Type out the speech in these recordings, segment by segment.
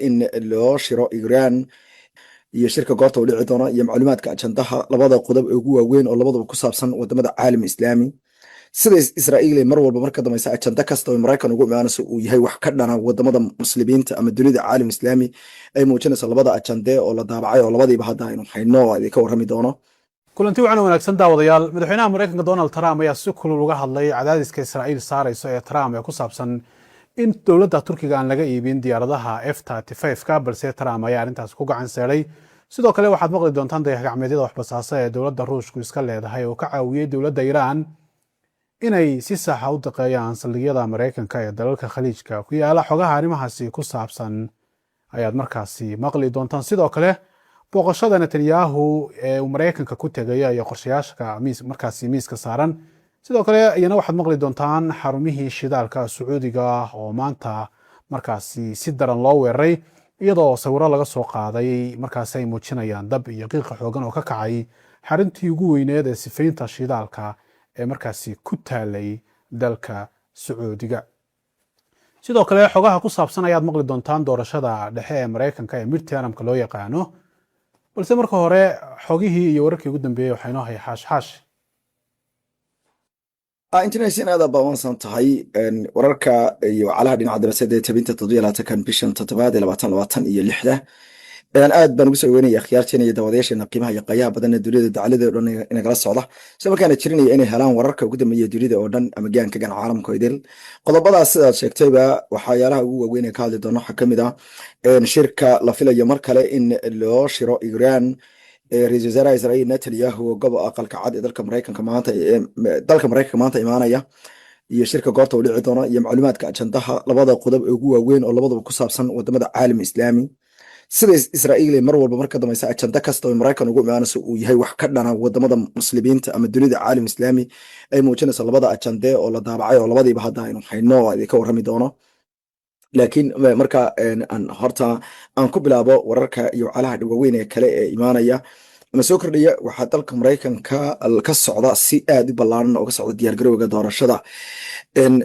In loo shiro Iran iyo shirka goorta uu dhici doono iyo macluumaadka ajandaha, labada qodob ee ugu waaweyn oo labadaba ku saabsan wadamada caalam Islaami, sida Israa'iil ay mar walba marka dambaysa ajanda kasta oo Maraykan ugu imaanayso uu yahay wax ka dhana wadamada Muslimiinta ama dunida caalam Islaami, ay muujinayso labada ajande oo la daabacay oo labadiiba hadda aynu hayno oo idinka warrami doono. Kulanti wacan wanaagsan, daawadayaal. Madaxweynaha Maraykanka Donald Trump ayaa si kulul uga hadlay cadaadiska Israa'iil saarayso ee Trump ee ku saabsan in dowladda Turkiga aan laga iibin diyaaradaha F-35 ka, balse Trump ayaa arrintaas ku gacan seeray. Sidoo kale waxaad maqli doontaan dayax-gacmeedyada waxbasaasa ee dowladda Ruushku iska leedahay oo ka caawiyey dowladda Iiraan inay si saxa u daqeeyaan saldhigyada Maraykanka ee dalalka Khaliijka ku yaala. Xogaha arrimahaasi ku saabsan ayaad markaasi maqli doontaan. Sidoo kale booqashada Netanyahu ee uu Maraykanka ku tegaya iyo qorshayaasha miis markaasi miiska saaran. Sidoo kale iyana waxaad maqli doontaan xarumihii shidaalka Sacuudiga oo maanta markaasi si daran loo weeraray, iyadoo sawiro laga soo qaaday markaasi ay muujinayaan dab iyo qiiqa xoogan oo ka kacay xaruntii ugu weyneed ee sifaynta shidaalka ee markaasi ku taalay dalka Sacuudiga. Sidoo kale xogaha ku saabsan ayaad maqli doontaan doorashada dhexe ee Maraykanka ee midtermka loo yaqaano. Balse marka hore xogihii iyo wararkii ugu dambeeyey waxaa inoo haya Xaash Xaash. Injineer, aad baa umaadsan tahay. Wararka iyo wacalaha dhinaca daraasadda ee tabinta 27-kan bishan toddobaad ee 2026-da aad baan ugu soo dhaweynaya akhyaarteena iyo daawadayaasheena qiimaha iyo qayaha badan ee dunida dacaladeeda o dhan inagala socda, isla markaana jirinaya inay helaan wararka ugu dambeeya dunida oo dhan ama gaanka gan caalamka idil. Qodobadaas sidaad sheegtayba, waxyaalaha ugu waaweyn ee ka hadli doono waxaa kamid ah shirka la filayo mar kale in loo shiro Iran, ra-iisul wasaaraha Israa'iil Netanyahu oo gobo Aqalka Cad ee dalka Maraykanka maanta imaanaya, iyo shirka goorta uu dhici doono iyo macluumaadka ajandaha, labada qodob ee ugu waaweyn oo labadaba ku saabsan wadamada caalam Islaami, sida Israa'iil ay mar walba marka dambaysa ajanda kasta oo Maraykan ugu imaanayso uu yahay wax ka dhana wadamada Muslimiinta ama dunida caalam Islaami, ay muujinayso labada ajande oo la daabacay oo labadiiba hadda aynu hayno oo idinka warrami doono. Laakiin marka aan horta aan ku bilaabo wararka iyo wacalaha waaweyn ee kale ee imaanaya ama soo kordhaya, waxaa dalka Maraykanka ka socda si aad u ballaaran oo ka socda diyaargarowga doorashada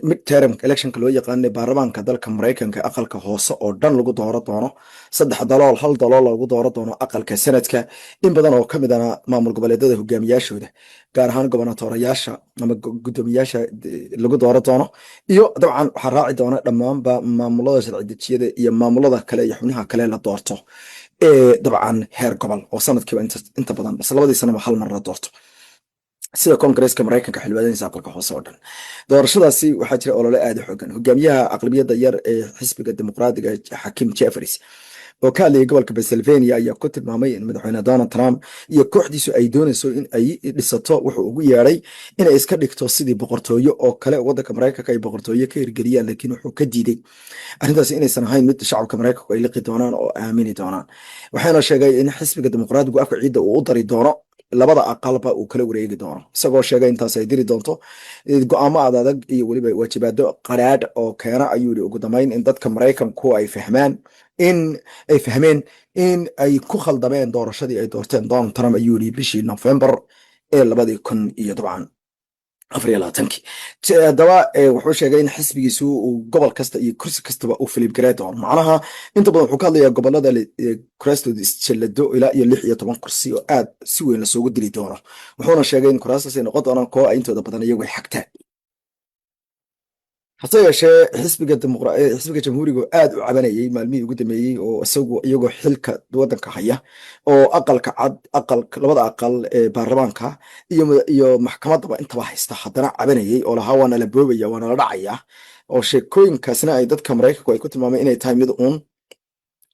midterm electionka loo yaqaano, baarlamaanka dalka Maraykanka aqalka hoose oo dhan lagu dooro doono, saddex dalool hal dalool lagu dooro doono aqalka Senateka, in badan oo kamid ana maamul goboleedyada hogaamiyaashooda, gaar ahaan gobonatorayaasha ama guddoomiyaasha lagu dooro doono, iyo dabcan waxaa raaci doona dhammaanba maamulada sharci dejiyada iyo maamulada kale iyo xubnaha kale la doorto ee dabcan heer gobol oo sanadkiiba inta badan bas labadii sanaba hal mar la doorto, sida Koongareeska Maraykanka xildhibaanadiisa aqalka hoose oo dhan. Doorashadaasi waxaa jira olole aad u xoogan. Hogaamiyaha aqlabiyadda yar ee xisbiga Dimuqraadiga, Xakiim Jeffries, oo ka hadlayay gobolka Pennsylvania, ayaa ku tilmaamay in madaxweyne Donald Trump iyo kooxdiisu ay doonayso in ay dhisato wuxuu ugu yeeday inay iska dhigto sidii boqortooyo oo kale, waddanka Maraykanka ay boqortooyo ka hirgeliyaan. Laakiin wuxuu ka diiday arrintaasi inaysan ahayn mid shacabka Maraykanku ay liqi doonaan oo aamini doonaan, waxaana sheegay in xisbiga Dimuqraadigu afka ciidda uu u dari doono, labada aqalba uu kala wareegi doono, isagoo sheegay intaas ay diri doonto go'aamo ad adag iyo weliba waajibaado qaraadh oo keena, ayuu yidhi, ugu dambeyn in dadka Maraykanku ay fahmaan in ay fahmeen in ay ku khaldameen doorashadii ay doorteen Donald Trump, ayuu yidhi, bishii November ee labadii kun iyo dabcan afar iyo labaatankii. Haddaba wuxuu sheegay in xisbigiisu uu gobol kasta iyo kursi kastaba uu flip garee doono. Macnaha inta badan wuxuu ka hadlayaa gobolada kuraastooda isjallado, ilaa iyo 16 kursi oo aad si weyn lasoogu dili doono. Wuxuuna sheegay in kuraastaas ay noqon doonaan kuwo ay intooda badan iyagu ay xagtaan. Hase yeeshee xisbiga Jamhuuriga oo aad u cabanayay maalmihii ugu dambeeyey, oo isagu iyagoo xilka wadanka haya oo Aqalka Cad, aqal labada aqal ee baarlamaanka iyo maxkamadaba intaba haysta, haddana cabanayay oo lahaa waa nala boobaya, waa nala dhacaya, oo sheekooyinkaasna ay dadka Maraykanku ay ku tilmaameen inay tahay mid uun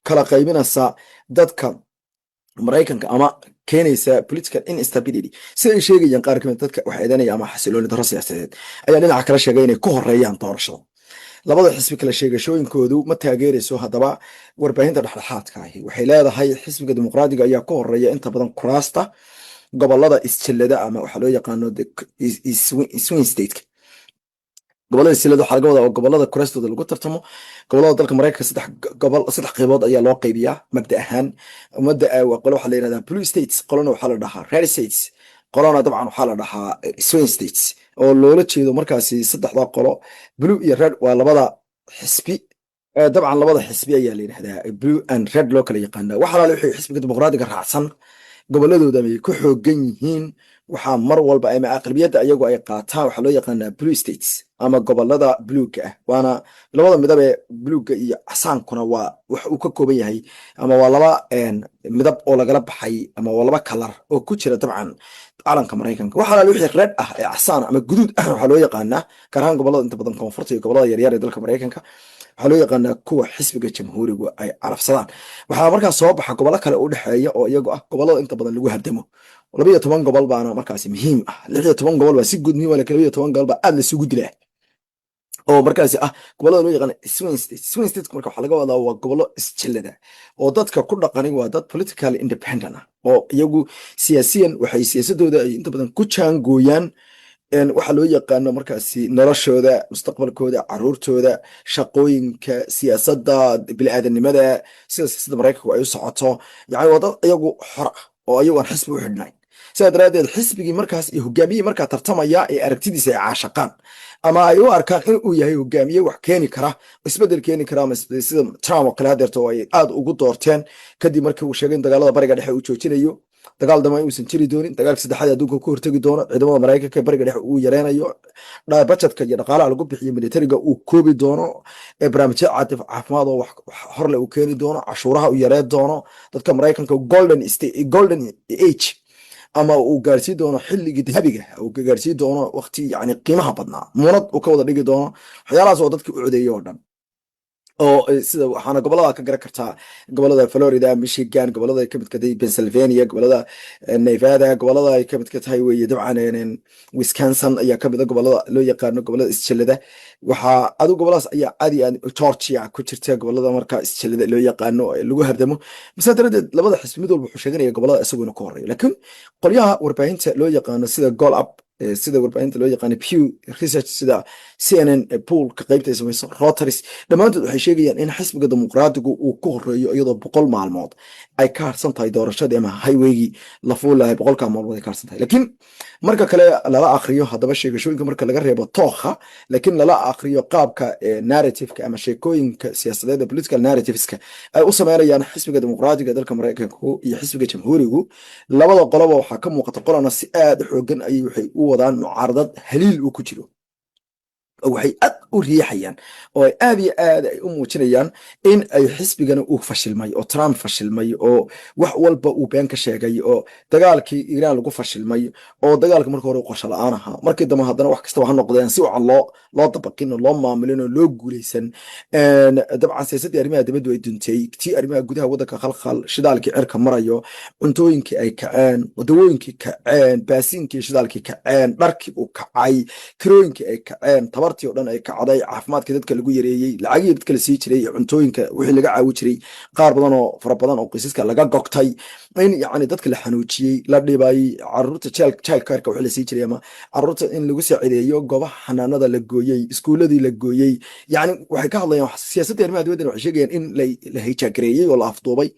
kala qaybinaysa dadka Maraykanka ama keenaysa political instability, sida ay sheegayaan qaar kamid dadka wax eedanaya, ama xasilooni darro siyaasadeed, ayaa dhinaca kala sheegay inay ku horeeyaan doorashada. Labada xisbi kala sheegashooyinkoodu ma taageerayso. Haddaba warbaahinta dhexdhexaadka ahi waxay leedahay xisbiga Dimuqraadiga ayaa ku horeeya inta badan kuraasta gobolada isjallada ama waxaa loo yaqaano swing stateka. Gobolada isjallada waxaa laga wadaa oo gobolada kuraastooda lagu tartamo. Gobolada dalka Maraykanka saddex gobol, saddex qaybood ayaa loo qaybiyaa mabda ahaan. Mabda qolo waxaa la yirahdaa blue states, qolona waxaa la dhahaa red states, qolona dabcan waxaa la dhahaa swing states, oo loola jeedo markaasi saddexda qolo, blue iyo red, waa labada xisbi Dabcan labada xisbi ayaa la yidhahdaa blue and red loo kala yaqaana. Wax alaale wixii xisbiga Dimuqraadiga raacsan, goboladooda ay ku xoogan yihiin, waxaa mar walba ama aqlabiyadda iyagu ay qaataan waxaa loo yaqaanaa blue states ama gobolada bluega ah. Waana labada midab ee bluega iyo casaankuna waa wax uu ka kooban yahay, ama waa laba midab oo lagala baxay, ama waa laba color oo ku jira dabcan calanka Maraykanka. Waxa alaale wixii red ah ee casaan ama guduud ah waxaa loo yaqaanaa, gaar ahaan gobolada inta badan koonfurta iyo gobolada yaryar ee dalka Maraykanka, waxaa loo yaqaanaa kuwa xisbiga Jamhuurigu ay carabsadaan. Waxaa markaa soo baxa gobollo kale u dhexeeya oo iyagu ah gobolada inta badan lagu hardamo. 12 gobol baana markaasi muhiim ah. 16 gobol baa si guud muhiim ah, lakin 12 gobol baa aad lasugu dilaa, oo markaasi ah gobolada loo yaqaana swing state. Swing state marka waxaa laga wadaa waa gobollo isjillada oo dadka ku dhaqani waa dad political independent ah, oo iyagu siyaasiyan waxay siyaasadooda ay inta badan ku jaangooyaan waxa loo yaqaano markaasi noloshooda, mustaqbalkooda, caruurtooda, shaqooyinka, siyaasadda, bini'aadanimada, sida siyaasadda Maraykanku ay u socoto. Yani waa dad iyagu xor ah oo iyagu aan xisbi u xidhnayn. Sidaa daraaddeed xisbigii markaas iyo hogaamiyihii markaa tartamaya ee aragtidiisa ay caashaqaan ama ay u arkaan in uu yahay hogaamiye wax keeni kara, isbedel keeni kara, ama sida Trump oo kale hadeerto oo ay aad ugu doorteen kadib markii uu sheegay in dagaalada Bariga Dhexe uu joojinayo, dagaal dambe uusan jiri doonin, dagaalka saddexaad adduunka ku hortegi doono, ciidamada Maraykanka ee Bariga Dhexe uu yareynayo, budgetka iyo dhaqaalaha lagu bixiyo militariga uu koobi doono, barnaamijyo caafimaad oo wax horle uu keeni doono, cashuuraha uu yareen doono, dadka Maraykanka golden state, golden age ama uu gaarsiin doono xilligii dahabiga, uu gaarsiin doono waqti yani qiimaha badnaa, muunad uu ka wada dhigi doono. Waxyaalahaas oo dadkii u codeeyey oo dhan oo sida waxaana gobolada ka garan kartaa gobolada Florida, Michigan, gobolada ay kamid ka tahay Pennsylvania, gobolada Nevada, gobolada ay kamid ka tahay weye dabcan Wisconsin ayaa kamid a gobolada loo yaqaano gobolada isjallada. Waxaa adigu goboladaas ayaa aad iyo aad, Georgia ku jirta gobolada marka isjallada loo yaqaano ee lagu hardamo. Masaa daradeed labada xisbi mid walba wuxuu sheeganaya gobolada isaguna ku horeeyo, laakiin qolyaha warbaahinta loo yaqaano sida Gallup, sida warbaahinta loo yaqaano Pew Research, sida CNN pollka qaybta ay samayso, Reuters, dhammaantood waxay sheegayaan in xisbiga Dimuqraadigu uu ku horeeyo, iyadoo 100 maalmood ay ka harsan tahay doorashadii ama highwaygii la fuulahay, 100-ka maalmood ay ka harsan tahay. Laakiin marka kale lala akriyo haddaba sheegashooyinka, marka laga reebo tookha, laakiin lala akriyo qaabka narrativeka ama sheekooyinka siyaasadeed ee political narrativeska ay u sameynayaan xisbiga Dimuqraadiga dalka Maraykanku iyo xisbiga Jamhuurigu, labada qoloba waxaa ka muuqata qolana si aad u xoogan ayay waxay u wadaan mucaaradad haliil uu ku jiro, oo waxay aad u riixayaan oo ay aad iyo aad ay u muujinayaan in ay xisbigana uu fashilmay, oo Trump fashilmay, oo wax walba uu been ka sheegay, oo dagaalkii Iiraan lagu fashilmay, oo dagaalka marka hore qorshe la-aan ahaa, markii dambe haddana wax kastaba ha noqdeen si wacan loo dabaqin oo loo maamulin oo loo guuleysan. Dabcan siyaasaddii arrimaha dibaddu ay duntay, tii arrimaha gudaha waddanka khalkhal, shidaalkii cirka marayo, cuntooyinkii ay kaceen, dawooyinkii kaceen, baasiinkii shidaalkii kaceen, dharkii uu kacay, kirooyinkii ay kaceen, tabartii oo dhan ay kacday, caafimaadkii dadka lagu yareeyey, lacagihii dadka la sii jiray iyo cuntooyinka wixii laga caawi jiray qaar badan oo fara badan oo qoysaska laga gogtay, in yacni dadka la xanuujiyey, la dhibay, caruurta child careka wixii la sii jiray ama caruurta in lagu saacideeyo goobaha xanaanada la gooyey, iskuuladii la gooyey. Yani waxay ka hadlayaan siyaasadda arrimaha dibadda, waxay sheegayaan in la hijaagareeyey oo la afduubay,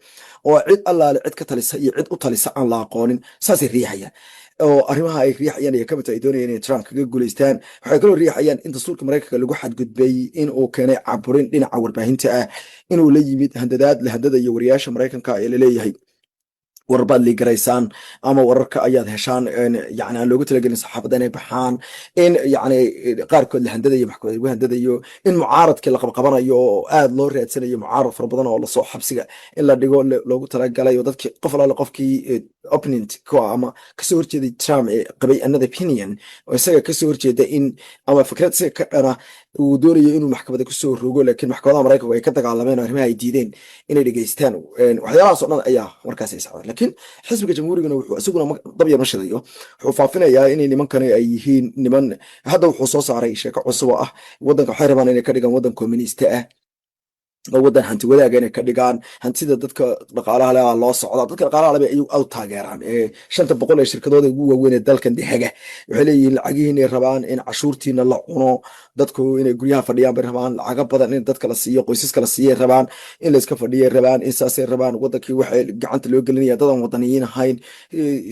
oo cid allaale cid ka talisa iyo cid u talisa aan la aqoonin. Saasay riixayaan, oo arrimaha ay riixayaan ay kamid tahay ay doonayaan inay Trump kaga guuleystaan. Waxay kaloo riixayaan in dastuurka Maraykanka lagu xadgudbay, in uu keenay caburin dhinaca warbaahinta ah, inuu la yimid handadaad la handadayo wariyaasha Maraykanka ee laleeyahay wararbaad liigaraysaan ama wararka ayaad heshaan yani aan loogu talagelin saxaafadda inay baxaan, in yani qaarkood la handadayo, maxkamad lagu handadayo, in mucaaradkii la qabqabanayo oo aad loo raadsanayo, mucaarad fara badan oo lasoo xabsiga in la dhigo loogu talagalay, oo dadkii qof alaale qofkii opponent ku ama kasoo horjeeday Trump ee qabay another opinion oo isaga kasoo horjeeda in ama fikrad isaga ka dhana uu doonayo inuu maxkamadda kusoo rogo, laakiin maxkamadaha Maraykanku ay ka dagaalameen oo arrimaha ay diideen inay dhegeystaan. Waxyaalahaas oo dhan ayaa markaas ay socdaan. Laakiin xisbiga Jamhuurigana wuxuu isaguna dab yar ma shidayo, wuxuu faafinayaa inay nimankani ay yihiin niman. Hadda wuxuu soo saaray sheeko cusub oo ah waddanka waxay rabaan inay ka dhigaan waddan communist ah. Oo waddan hanti wadaaga inay ka dhigaan, hantida dadka dhaqaalaha leh loo socda. Dadka dhaqaalaha leh bay iyagu aad u taageeraan. 500 ee shirkadooda ugu waaweyn ee dalkan dehaga waxay leeyihiin lacagihiin ay rabaan in cashuurtiina la cuno, dadku inay guryaha fadhiyaan bay rabaan, lacago badan in dadka la siiyo, qoysaska la siiyay rabaan, in layska fadhiyay rabaan, in saasay rabaan. Wadankii waxay gacanta loo gelinaya dadan wadaniyiin ahayn,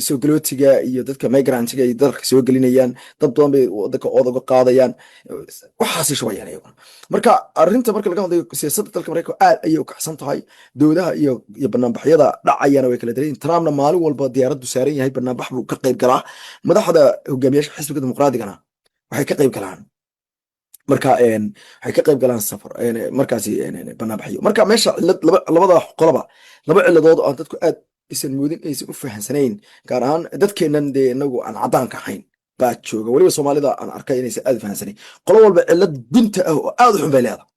soo galootiga iyo dadka migrantiga iyo dalka soo gelinayaan, dad badan bay wadanka ood uga qaadayaan, waxaasay shubayaan iyaguna. Marka arrinta marka laga hadlayo siyaasadda dalka Maraykanka, aad ayay u kacsan tahay. Dowlaha iyo banaanbaxyada dhacayana way kala daran. Trumpna maalin walba diyaaraddu saaran yahay, banaanbax buu ka qayb galaa. Madaxda hogaamiyaasha xisbiga Dimuqraadigana waxay ka qayb galaan, marka waxay ka qayb galaan safar markaasi banaanbaxyo. Marka meesha cilad labada qoloba laba ciladood oo aan dadku aad aysan moodin, aysan u fahansanayn, gaar ahaan dadkeennan dee inagu aan caddaanka ahayn baa jooga, weliba Soomaalida aan arkay inaysan aad u fahansanayn. Qolo walba cilad gunta ah oo aad u xun bay leedahay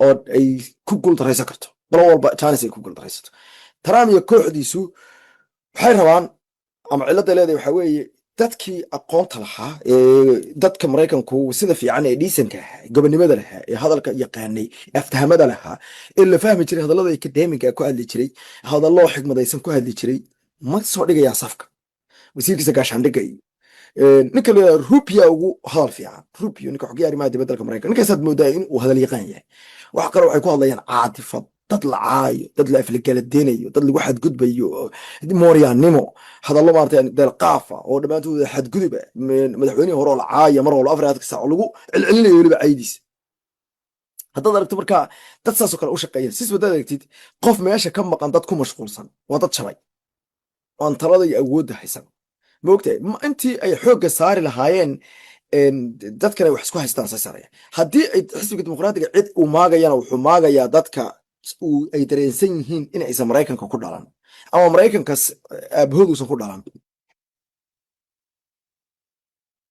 oo ay ku guuldaraysan karto. Qolo walba chance ay ku guuldaraysato. Trump iyo kooxdiisu waxay rabaan ama cilladda leedahay waxaa weeye dadkii aqoonta lahaa ee dadka Maraykanku sida fiican ee dhiisanka ahaa, gobonimada lahaa, ee hadalka yaqaanay, aftahamada lahaa, ee la fahmi jiray, hadallada academiga ku hadli jiray, hadallo xigmadaysan ku hadli jiray, ma soo dhigayaan safka. Wasiirkiisa gaashaandhigga iyo ninka la yidhahdo Rubio ugu hadal fiican. Rubio, ninka xogyaha arrimaha dibadda dalka Maraykanka, ninkaasaad moodaa in uu hadal yaqaan yahay. Wax kale waxay ku hadlayaan caatifad, dad la caayo, dad la aflagaladeynayo, dad lagu xadgudbayo, mooryaannimo, hadallo maarata deelqaafa oo dhammaantooda xadguduba, madaxweynihii hore oo la caaya mar walba 24 saac oo lagu celcelinayo weliba caydiisa haddaad aragto. Marka dad saasoo kale u shaqeeya sis haddaad aragtid qof meesha ka maqan, dad ku mashquulsan waa dad jabay oo aan talada iyo awoodda haysan. Ma ogtahay intii ay xoogga saari lahaayeen dadkan ay wax isku haystaan say saaraya. Haddii ay xisbiga Dimuqraadiga cid uu maagayana, wuxuu maagayaa dadka ay dareensan yihiin in aysan Maraykanka ku dhalan ama Maraykankas aabahood uusan ku dhalan.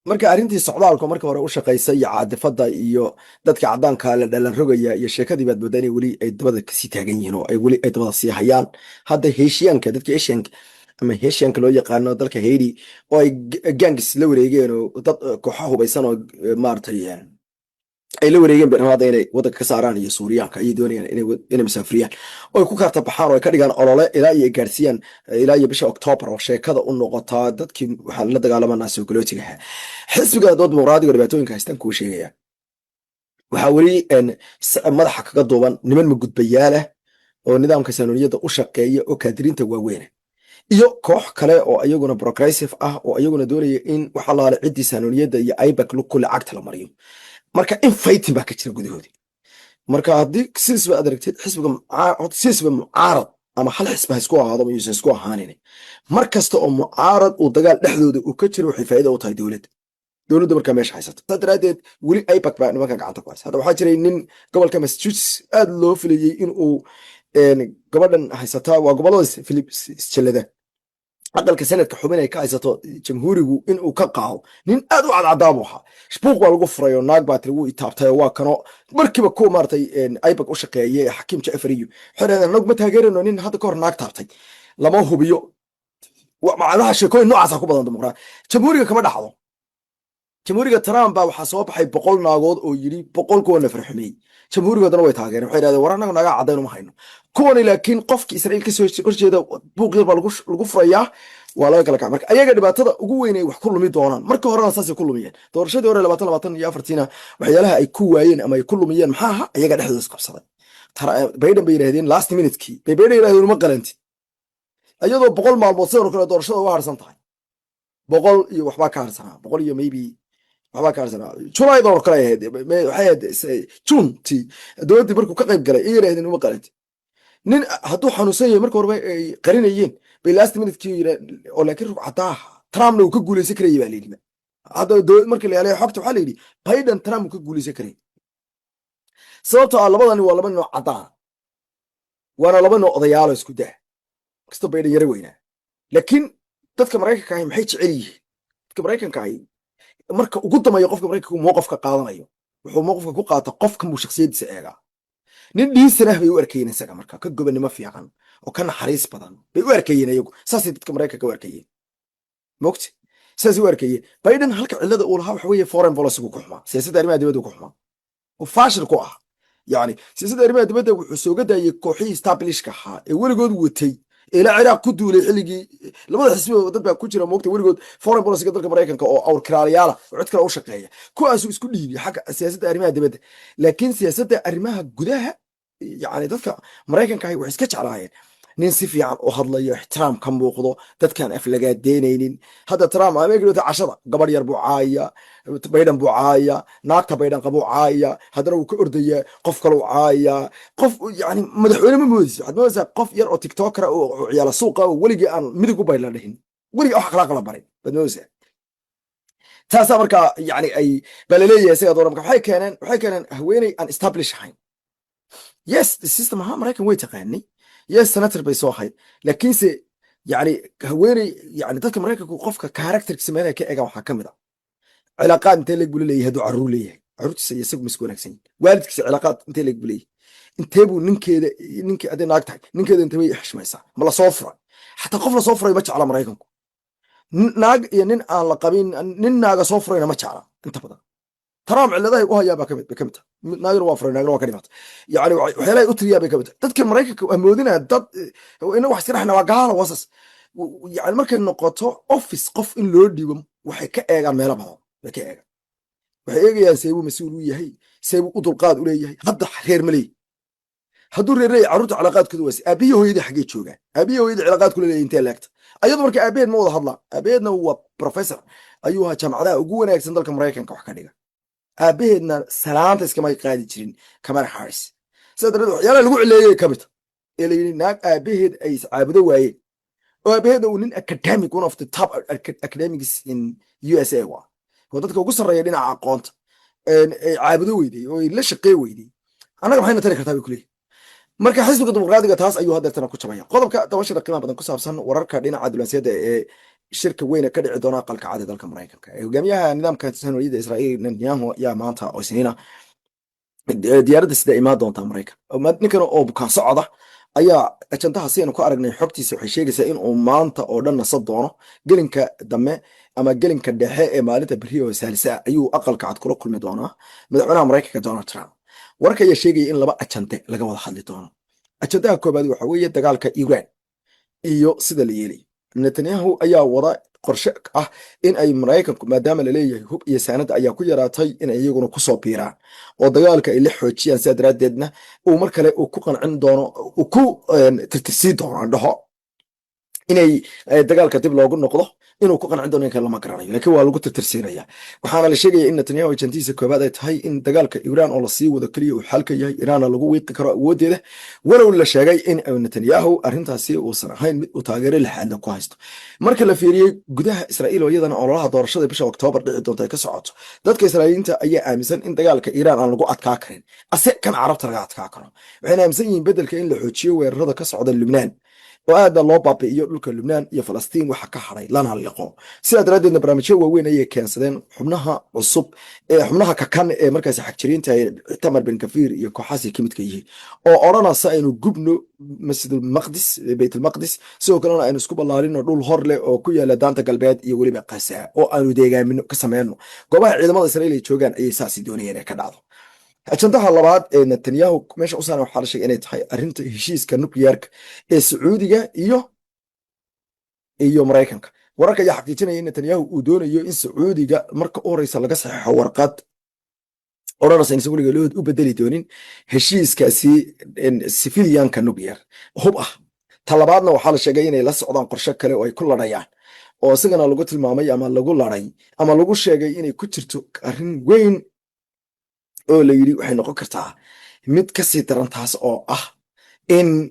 Marka arrintii socdaalku marka hore u shaqaysa iyo caadifada iyo dadka caddaanka la dhalan rogaya iyo sheekadii baad moodaa inay weli ay dabada kasii taagan yihiin oo ay weli ay dabada sii hayaan. Hadda Haitianka, dadka Asianka ama Haitianka loo yaqaano, dalka Haiti oo ay gangs la wareegeen oo dad kooxo hubaysan oo maaragtay ay la wareegeen bay rabaan hadda inay waddanka ka saaraan, iyo Suuriyaanka ayay doonayaan inay masaafuriyaan oo ay ku karta baxaan oo ay ka dhigaan olole ilaa iyo ay gaarsiiyaan ilaa iyo bisha Octoobar oo sheekada u noqotaa dadkii waxaan la dagaalamanaa soo galootigaha. Xisbiga dood Dimuqraadiga dhibaatooyinka haystaan kuu sheegaya. Waxaa weli madaxa kaga duuban niman magudbayaal ah oo nidaamka saanuniyadda u shaqeeya oo kaadiriinta waaweyna, iyo koox kale oo iyaguna progressive ah oo iyaguna doonaya in wax allaale ciddii saanuniyadda iyo AIPAC ku lacagta la mariyo. Marka infighting baa ka jira gudahoodii. Marka haddii sidiisba aad aragtid xisbiga sidiisba mucaarad ama hal xisbi ha isku ahaado ama yuusan isku ahaanin, mar kasta oo mucaarad uu dagaal dhexdooda uu ka jiro, waxay faa'iida u tahay dowladda, dowladda markaa meesha haysato. Saa daraaddeed weli AIPAC baa nimankan gacanta ku haysa. Hadda waxaa jiray nin gobolka Massachusetts aad loo filayey in uu gabadhan haysataa, waa gobolada Philip isjallada, aqalka Senate-ka xubin ay ka haysato Jamhuurigu in uu ka qaado. Nin aad u cadcadaabuu ahaa. Buuq baa lagu furay oo naag baa tiri wuu itaabtay oo waa kano. Markiiba kuwa maaragtay AIPAC u shaqeeye ee Xakiim Jafriyo waxay dhahdeen anagu ma taageerayno nin hadda ka hor naag taabtay, lama hubiyo. Macnaha sheekooyin noocaasa ku badan Dimuqraad. Jamhuuriga kama dhaxdo. Jamhuuriga Trump baa waxaa soo baxay 100 naagood oo yidhi 100 kuwa na farxumeeyey. Jamhuuriga haddana way taageereen, waxay yidhahdeen war annaga naga caddayn uma hayno kuwani. Laakiin qofki Israa'iil kasoo horjeeda buuq yar baa lagu furayaa, waa laga kala kac. Marka ayaga dhibaatada ugu weyn ay wax ku lumi doonaan, marka horena saasay ku lumiyeen doorashadii hore 2024-na, waxyaalaha ay ku waayeen ama ay ku lumiyeen maxaa ahaa? Ayaga dhexdooda isqabsaday. Biden bay yidhahdeen last minutekii bay Biden yidhahdeen uma qalantid, iyadoo 100 maalmood sidoo kale doorashada uga harsan tahay, 100 iyo waxbaa ka harsanaa, 100 iyo maybe waxbaa ka harsanaa, July oo kale ahayd, waxay ahayd June-tii dowladdii markuu ka qayb galay ay yidhahdeen uma qalantid. Nin hadduu xanuunsan yahay marka horeba ay qarinayeen bay last minutekii oo laakiin rug cadaaha Trumpna uu ka guuleysan karayay baa layidhi. Hadda markii la helay xogta waxaa la yidhi Biden Trump uu ka guuleysan karayay, sababtoo ah labadani waa laba nin oo caddaan, waana laba nin oo odayaalo isku dah kastoo Biden yaro weynaa. Laakiin dadka Maraykanka ahi maxay jecel yihiin? Dadka Maraykanka ahi marka ugu dambeeya qofka Maraykanka mowqafka qaadanayo, wuxuu mowqafka ku qaata qofkan buu shakhsiyadiisa eegaa. Nin dhiisan ah bay u arkayeen isaga, marka ka gobonnimo fiican oo ka naxariis badan bay u arkayeen iyagu. Saasay dadka Maraykanka u arkayeen, mogti saasay u arkayeen. Biden halka cillada uu lahaa waxa weeye foreign policy ku xumaa, siyaasadda arrimaha dibadda ku xumaa oo fashil ku ah. Yani siyaasadda arrimaha dibadda wuxuu sooga daayey kooxihii establishka ahaa ee weligood watay, ilaa Ciraaq ku duulay xilligii. Labada xisbi dad baa ku jira, moogta, weligood foreign policyga dalka Maraykanka oo awrkiraalayaala oo cid kale u shaqeeya. Kuwaasuu isku dhiibiyey xagga siyaasadda arrimaha dibadda. Laakiin siyaasadda arrimaha gudaha, yani dadka Maraykanka ahi waxay iska jeclaayeen nin si fiican u hadlayo, ixtiraam ka muuqdo, dadkaan aflagaadeynaynin. Hadda Trump ameerika cashada gabadh yar buu caaya, Bayden buu caaya, naagta Bayden qabuu caaya, haddana wuu ka ordayaa, qof kaleu caaya. Qof yani madaxweyne ma moodeysa. Waxaad moodeysaa qof yar oo TikToker oo ciyaala suuqa oo weligii aan midig u bayla dhihin, weligii wax akhlaaq la barin baad moodeysaa. Taasaa markaa yani ay baa laleeyahay isaga doona. Marka waxay keeneen haweeney aan establish ahayn. Yes, the system ahaa Maraykan way taqaanay. Yes, senator bay soo ahayd. Laakiinse yani haweeney, yani dadka Maraykanku qofka characterkiisa meelaha ka eegaan waxaa ka mid a cilaaqaad intee leeg buu leeyahay, hadduu carruur leeyahay, carruurtiisa iyo isagu misku wanaagsan yihin, waalidkiisa cilaaqaad intee leeg buu leeyahay, intee buu ninkeeda, ninki hadday naag tahay, ninkeeda intee bay xishmaysaa, ma lasoo furay. Xataa qof lasoo furay ma jecla Maraykanku. Naag iyo nin aan la qabin, nin naaga soo furayna ma jecla inta badan. Trump cilladahay u hayaa baa kamid bay kamid tahay. Naagna waa furay, naagna waa ka dhimatay. Yani waxyaalahay u tiriyaa bay kamid tahay. Dadka Maraykanka waa moodinaya dad ina wax iska dhexna waa gaalo wasas. Yani markay noqoto office qof in loo dhiibo, waxay ka eegaan meelo badan bay ka eegaan. Waxay eegayaan seebuu mas-uul u yahay, seebuu u dulqaad u leeyahay, hadda reer ma leeyahy, hadduu reer leeyahy carruurta cilaaqaadkooda waasi, aabihii hooyadii xaggee joogaan, aabihii hooyadii cilaaqaadkula leeyahy intee leegta. Ayadu marka aabaheed ma wada hadlaa. Aabaheedna waa professor ayuu ahaa, jaamacadaha ugu wanaagsan dalka Maraykanka wax ka dhiga. Aabaheedna salaanta iskama qaadi jirin Kamala Harris. Sidaa darteed waxyaalaha lagu cileeyey ka mid ee la yidhi naag aabaheed ay iscaabudo waayeen, oo aabaheedna uu nin academic, one of the top academics in USA, waa oo dadka ugu sarreeya dhinaca aqoonta, ay caabudo weyday oo ay la shaqey weyday, annaga maxayna tari kartaa, bay kuleeyihin. Marka xisbiga Dimuqraadiga taas ayuu hadeertana ku jabaya. Qodobka dabashada qiimaha badan ku saabsan wararka dhinaca diblomaasiyadda ee shirka weyne ka dhici doona Aqalka Cad ee dalka Maraykanka, hogaamiyaha nidaamka sahyuuniyadda Israa'iil Netanyahu ayaa maanta oo Isniina diyaaradda sida imaan doontaa Maraykan. Ninkan oo bukaan socda ayaa ajandaha sidaynu ku aragnay xogtiisa waxay sheegaysaa in uu maanta oo dhan nasan doono. Gelinka dambe ama gelinka dhexe ee maalinta beriya oo Saalisa ayuu Aqalka Cad kula kulmi doonaa madaxweynaha Maraykanka Donald Trump. Wararka ayaa sheegaya in laba ajande laga wada hadli doono. Ajandaha koobaad waxa weeye dagaalka Iran iyo sida la yeelay. Netanyahu ayaa wada qorshe ah in ay Maraykanku, maadaama laleeyahay hub iyo saanada ayaa ku yaraatay, in iyaguna kusoo biiraan oo dagaalka ay la xoojiyaan. Sidaa daraaddeedna uu mar kale uu ku qancin doono, uu ku tirtirsii doono, aan dhaho, inay dagaalka dib loogu noqdo. Inuu ku qancin doono in kale lama garanayo, laakiin waa lagu tirtirsiinaya. Waxaana la sheegaya in Netanyahu ajandihiisa koobaad ay tahay in dagaalka Iiraan oo lasii wado keliya uu xalka yahay, Iiraanna lagu wiiqi karo awooddeeda, walow la sheegay in Netanyahu arrintaasi uusan ahayn mid uu taageero lixaadna ku haysto. Marka la fiiriyey gudaha Israa'iil, oo iyadana ololaha doorashada bisha Oktoobar dhici doonta ay ka socoto, dadka Israa'iiliyiinta ayaa aaminsan in dagaalka Iiraan aan lagu adkaa karin, ase kan Carabta laga adkaa karo. Waxayna aaminsan yihiin beddelka in la xoojiyo weerarada ka socda Lubnaan oo aadna loo baabi'iyo dhulka Lubnaan iyo Falastiin waxa ka hadhay, lana liqo. Sidaa daraaddeedna barnaamijyo waaweyn ayay keensadeen xubnaha cusub ee xubnaha kakan ee markaasi xagjiriinta, Itamar Ben Gvir iyo kooxaasi ka midka yihiin, oo odhanaysa aynu gubno Masjidulmaqdis, Baytulmaqdis, sidoo kalena aynu isku ballaarino dhul hor leh oo ku yaala Daanta Galbeed iyo weliba Qasaa, oo aanu deegaamino ka sameyno goobaha ciidamada Israiil ay joogaan. Ayay saasi doonayeen ee ka dhacdo. Ajandaha labaad ee Netanyahu meesha u saaran waxaa la sheegay inay tahay arrinta heshiiska nukliyeerka ee Sacuudiga iyo Maraykanka. Wararka ayaa xaqiijinaya in Netanyahu uu doonayo in Sacuudiga marka u horeysa laga saxeixo warqad odhanaysa inaysan weliga lood u bedeli doonin heshiiskaasi civilianka nuclear hub ah. Ta labaadna waxaa la sheegay inay la socdaan qorshe kale oo ay ku ladhayaan, oo isagana lagu tilmaamay ama lagu laday ama lagu sheegay inay ku jirto arrin weyn oo la yidhi waxay noqon kartaa mid kasii daran, taas oo ah in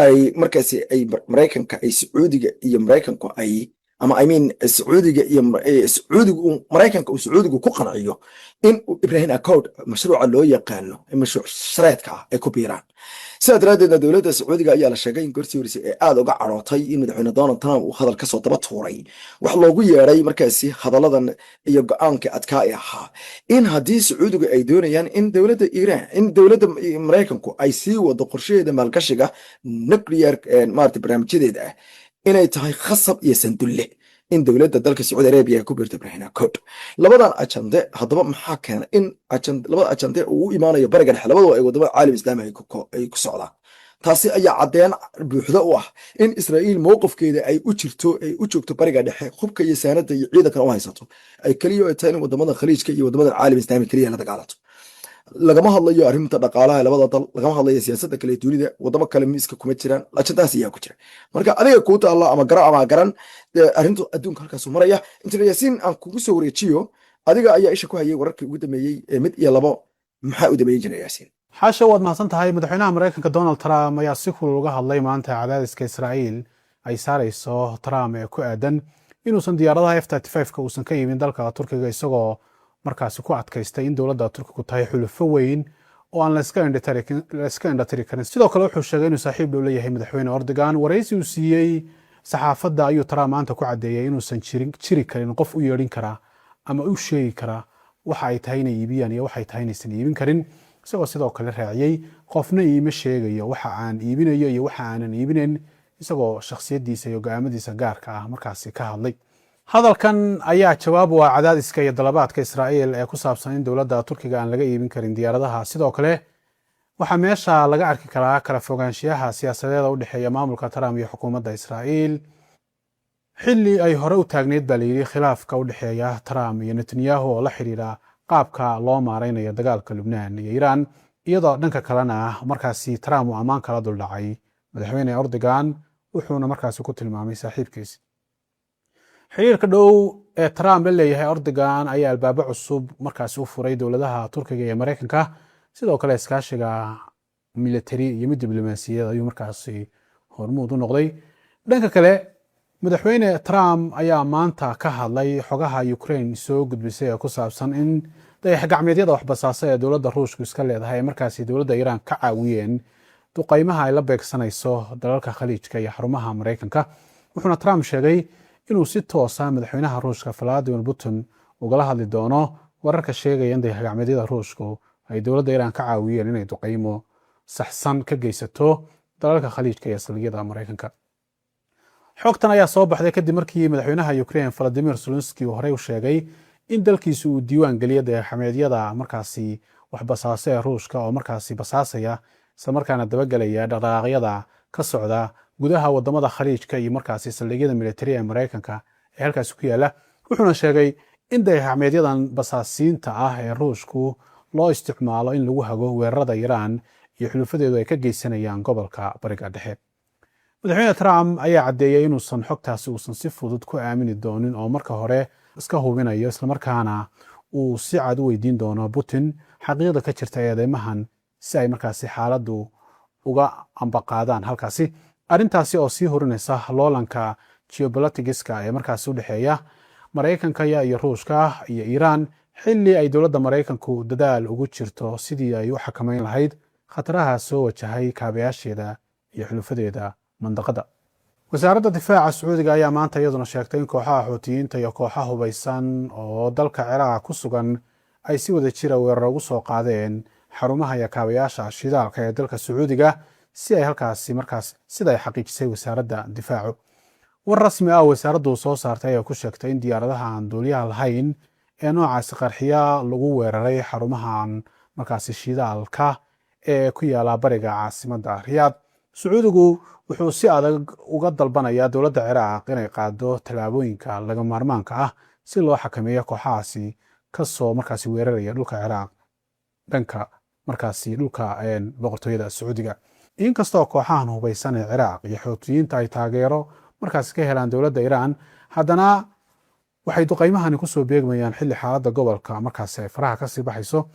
ay markaasi ay Maraykanka ay Sacuudiga iyo Maraykanku ay, ama I mean Sacuudiga iyo Sacuudigu, Maraykanka uu Sacuudigu ku qanciyo in Ibrahim Accord, mashruuca loo yaqaano mashruuc shareedka ah, ay ku biiraan. Sidaa daraaddeedna dowladda Sacuudiga ayaa la sheegay in goortii horeysay ee aada uga carootay in madaxweyne Donald Trump uu hadal kasoo daba tuuray wax loogu yeeday markaasi hadalladan iyo go-aanka adkaa ee ahaa in haddii Sacuudigu ay doonayaan in dowladda Iiraan, in dowladda Maraykanku ay sii wado qorshaheeda maalgashiga nuclear maarata barnaamijyadeeda ah, inay tahay khasab iyo sandulle. In dowladda dalka Sacuudi Arabia ay ku biirto Abraham Accord. Labadan ajande haddaba maxaa keena in labada ajande uu u imaanayo Bariga Dhexe, labadaba ay wadamada caalam Islaami ay ku socdaan? Taasi ayaa caddeyn buuxda u ah in Israa'iil mowqifkeeda ay u jirto, ay u joogto Bariga Dhexe, hubka iyo saanada iyo ciidankana u haysato, ay keliya ay tahay in wadamada Khaliijka iyo wadamada caalam Islaami keliya la dagaalato. Lagama hadlayo arrinta dhaqaalaha labada dal, lagama hadlayo siyaasadda kale dunida, wadamo kale miiska kuma jiraan, ajandahaas ayaa ku jira. Marka adiga kuu taalla, ama gara ama garan, arrintu adduunka halkaasu maraya. Injineer Yaasiin aan kugu soo wareejiyo, adiga ayaa isha ku hayay wararkii ugu dambeeyey ee mid iyo labo. Maxaa u dambeeyey, Injineer Yaasiin? Xaasha, waad mahadsan tahay. Madaxweynaha Maraykanka Donald Trump ayaa si kulul uga hadlay maanta cadaadiska Israa'iil ay saarayso Trump ee ku aadan inuusan diyaaradaha F-35ka uusan ka iibin dalka Turkiga, isagoo markaasi ku adkaystay in dowladda Turkigu tahay xulufo weyn oo aan layska indhatiri karin. Sidoo kale wuxuu sheegay inuu saaxiib dhow leeyahay Madaxweyne Erdogan. Waraysi uu siiyey saxaafadda ayuu Trump maanta ku caddeeyey inuusan jiri karin qof u yeedhin karaa ama u sheegi karaa waxa ay tahay inay iibiyaan iyo waxay tahay inaysan iibin karin, isagoo sidoo kale raaciyey: "Qofna iima sheegayo waxa aan iibinayo iyo waxa aanan iibinayn," isagoo shakhsiyaddiisa iyo go'aamadiisa gaarka ah markaasi ka hadlay. Hadalkan ayaa jawaab u ah cadaadiska iyo dalabaadka Israa'iil ee ku saabsan in dowladda Turkiga aan laga iibin karin diyaaradaha. Sidoo kale waxaa meesha laga arki karaa kala fogaanshiyaha siyaasadeeda u dhexeeya maamulka Trump iyo xukuumadda Israa'iil, xilli ay hore u taagneyd baa layidhi khilaafka u dhexeeya Trump iyo Netanyahu oo la xidhiidha qaabka loo maareynayo dagaalka Lubnaan iyo Iiraan, iyadoo dhanka kalena markaasi Trump uu ammaan kala duldhacay Madaxweyne Erdogan, wuxuuna markaasi ku tilmaamay saaxiibkiis. Xiriirka dhow ee Trump la leeyahay Erdogan ayaa albaabo cusub markaasi u furay dowladaha Turkiga iyo Maraykanka. Sidoo kale iskaashiga military iyo mid diblomaasiyadeed ayuu markaasi hormuud u noqday. Dhanka kale, Madaxweyne Trump ayaa maanta ka hadlay xogaha Ukraine soo gudbisay ee ku saabsan in dayax gacmeedyada waxbasaasa ee dowladda Ruushku iska leedahay ay markaasi dowladda Iiraan ka caawiyeen duqaymaha ay la beegsanayso dalalka Khaliijka iyo xarumaha Maraykanka. Wuxuuna Trump sheegay inuu si toosa madaxweynaha Ruushka Vladimir Putin ugala hadli doono wararka sheegaya in dayax gacmeedyada Ruushku ay dowladda Iiraan ka caawiyeen inay duqaymo saxsan ka geysato dalalka Khaliijka iyo saldhigyada Maraykanka. Xogtan ayaa soo baxday kadib markii madaxweynaha Ukraine Volodymyr Zelensky uu horey u sheegay in dalkiisu uu diiwaan geliyay dayaxgacmeedyada markaasi waxbasaase ee Ruushka oo markaasi basaasaya, islamarkaana dabagelaya dhaqdhaqaaqyada ka socda gudaha wadamada Khaliijka iyo markaasi saldhigyada militari ee Maraykanka ee halkaasi ku yaala. Wuxuuna sheegay in dayaxgacmeedyadan basaasiinta ah ee Ruushku loo isticmaalo in lagu hago weerarada Iiraan iyo xulufadeedu ay ka geysanayaan gobolka Bariga Dhexe. Madaxweyne Trump ayaa caddeeyey inuusan xogtaasi uusan si fudud ku aamini doonin oo marka hore iska hubinayo, islamarkaana uu si cad u weydiin doono Putin xaqiiqda ka jirta eedeymahan, si ay markaasi xaaladdu uga ambaqaadaan halkaasi. Arrintaasi oo sii hurinaysa loolanka geopoliticska ee markaasi u dhexeeya Maraykanka iyo Ruushka iyo Iiraan, xilli ay dowladda Maraykanku dadaal ugu jirto sidii ay u xakameyn lahayd khataraha soo wajahay kaabayaasheeda iyo xulufadeeda mandaqada. Wasaaradda difaaca Sacuudiga ayaa maanta iyaduna sheegtay in kooxaha Xuutiyiinta iyo kooxa hubaysan oo dalka Ciraaq ku sugan ay si wada jira weerar ugu soo qaadeen xarumaha iyo kaabayaasha shidaalka ee dalka Sacuudiga, si ay halkaasi markaas, sida ay xaqiijisay wasaaradda difaacu. War rasmi ah wasaaraddu soo saartay ayaa ku sheegtay in diyaaradaha aan duuliyaha lahayn ee noocaasi qarxiya lagu weeraray xarumahan markaasi shidaalka ee ku yaala bariga caasimadda Riyaad. Sacuudigu wuxuu si adag uga dalbanayaa dowladda Ciraaq inay qaado tallaabooyinka laga maarmaanka ah si loo xakameeyo kooxahaasi kasoo markaasi weeraraya dhulka Ciraaq, dhanka markaasi dhulka Boqortooyada Sacuudiga. Inkastoo kooxahan hubaysan ee Ciraaq iyo Xuutiyiinta ay taageero markaasi ka helaan dowladda Iiraan, haddana waxay duqeymahani kusoo beegmayaan xilli xaaladda gobolka markaasi ay faraha kasii baxayso.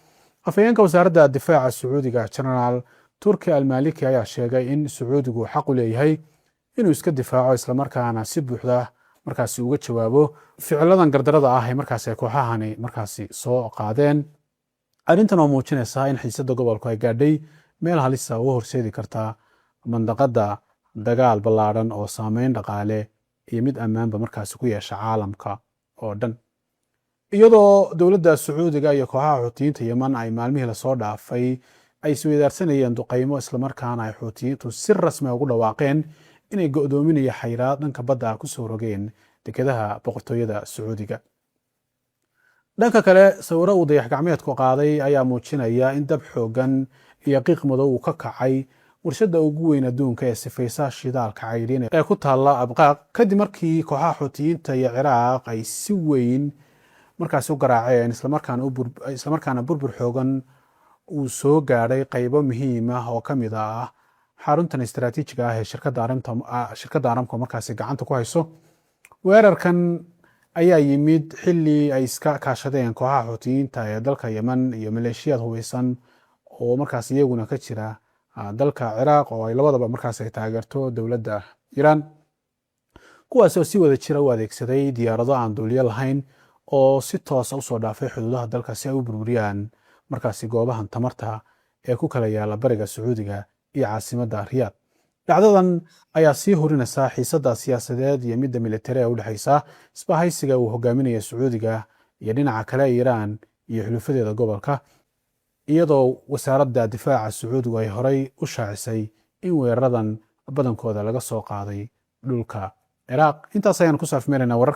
Afhayeenka wasaaradda difaaca Sacuudiga, Generaal Turki Almaliki, ayaa sheegay in Sacuudigu xaq u leeyahay inuu iska difaaco, islamarkaana si buuxda markaasi uga jawaabo ficiladan gardarada ah ee markaasi ay kooxahani markaasi soo qaadeen. Arrintan oo muujinaysa in xiisadda gobolku ay gaadhay meel halisa u horseedi karta mandaqadda dagaal ballaadhan oo saameyn dhaqaale iyo mid ammaanba markaasi ku yeesha caalamka oo dhan. Iyadoo dowladda Sacuudiga iyo kooxaha Xuutiyiinta Yeman ay maalmihii lasoo dhaafay ay isweydaarsanayeen duqaymo, islamarkaana ay Xuutiyiintu si rasmi ugu dhawaaqeen inay go'doominaya xayiraad dhanka badda ah kusoo rogeen Dekedaha Boqortooyada Sacuudiga. Dhanka kale, sawiro uu dayax gacmeedku qaaday ayaa muujinaya in dab xoogan iyo qiiq madow uu ka kacay warshadda ugu weyn adduunka ee sifaysa shidaalka caydhin ee ku taalla Abqaaq, kadib markii kooxaha Xuutiyiinta iyo Ciraaq ay si weyn markaasi u garaaceen, islamarkaana burbur xoogan uu soo gaadhay qaybo muhiim ah oo ka mid ah xaruntan istaraatiijiga ah ee shirkadda Aramco markaasi gacanta ku hayso. Weerarkan ayaa yimid xilli ay iska kaashadeen kooxaha Xuutiyiinta ee dalka Yemen iyo maleeshiyaad hubeysan oo markaas iyaguna ka jira dalka Ciraaq, oo ay labadaba markaas ay taageerto dowladda Iiraan, kuwaas oo si wada jira u adeegsaday diyaarado aan duuliyo lahayn oo si toosa usoo dhaafay xuduudaha dalka si ay u burburiyaan markaasi goobahan tamarta ee ku kala yaala bariga Sacuudiga iyo caasimadda Riyaad. Dhacdadan ayaa sii hurinaysa xiisadda siyaasadeed iyo midda militari ee u dhexaysa isbahaysiga uu hogaaminaya Sacuudiga iyo dhinaca kale Iiraan iyo xulufadeeda gobolka, iyadoo Wasaaradda Difaaca Sacuudigu ay horey u shaacisay in weeraradan badankooda laga soo qaaday dhulka Ciraaq. Intaas ayaan ku saafmeeraynaa wararka.